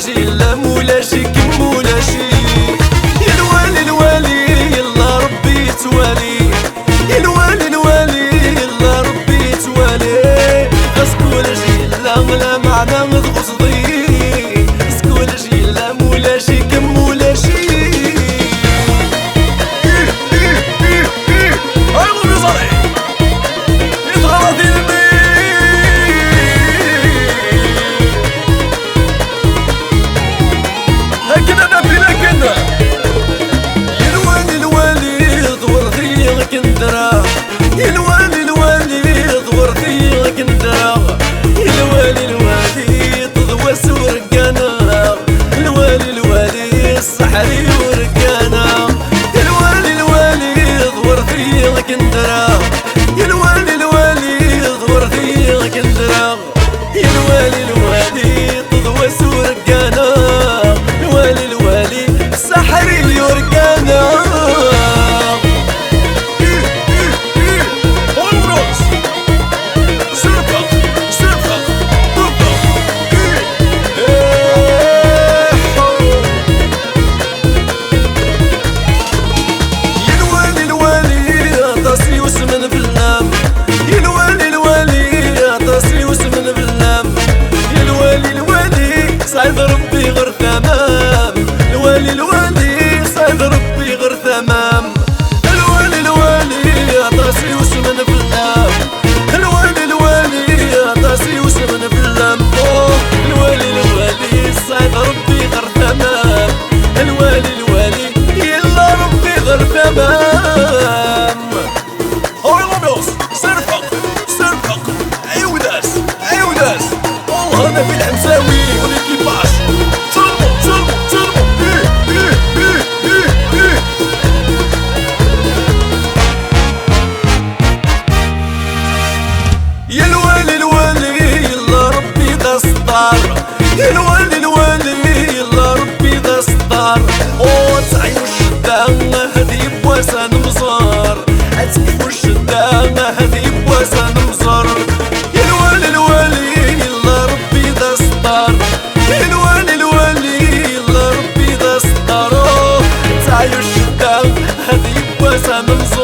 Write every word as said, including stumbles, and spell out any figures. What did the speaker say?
Yella mulaci kem mulaci. Ilwali lwali, yella Rebbi yettwali. Ilwali lwali, yella Rebbi yettwali. Ɣas kullec yella, lameɛna d ɣezdi. Ɣas kullec yella mulaci kem mulaci. Ih, ih, ih, ih. Ay, ur yeẓri. Yeẓra dinni. Akken ad d-abin akken. Ilwali lwali, ḍewret-iyi akken ddreɣ. Ilwali lwali, ḍewret-iyi akken ddreɣ. Ilwali lwali, ṭṭeḍwas ur gganeɣ. Ilwali lwali, sseḥri ur gganeɣ. Ilwali lwali, ḍewret-iyi akken ddreɣ. Ilwali lwali, ḍewret-iyi akken ddreɣ. Ilwali lwali, ṭṭeḍwas ur gganeɣ. Ilwali lwali, sseḥri ur gganeɣ. Ih, ih, ih. Ɣur-s. Surfeɣ, surfeɣ, surfeɣ. Ih, ih, ḥu. Ilwali lwali, aṭas i usmen fell-am. Ilwali lwali, aṭas i usmen fell-am. Ilwali lwali, sɛid Rebbi ɣer tamam. Ilwali lwali, sɛid Rebbi ɣer tamam. Ilwali lwali, aṭas i usmen fell-am. Ilwali lwali, aṭas i usmen fell-am. Oh, ilwali lwali, sɛid Rebbi ɣer tamam. Ilwali lwali, yella Rebbi ɣer tamam. Oh, l'ambiance, surfeɣ, surfeɣ, ɛiwed-as, ɛiwed-as. Oh, هذا في الحمساوي والإكيباج. Turbo, turbo, turbo. Ih, ih, ih, ih, ih. Ya lwali lwali, yella Rebbi d asettar. Ya lwali lwali, yella Rebbi d asettar. Ur teɛyuc ccedda, ad yewwas ad nemẓer. Ad tekfu ccedda, ad yewwas ad nemẓer. Ya lwali lwali, yella Rebbi d asettar. Ya lwali lwali, yella Rebbi d asettar. Ur teɛyuc ccedda, ad yewwas ad nemẓer.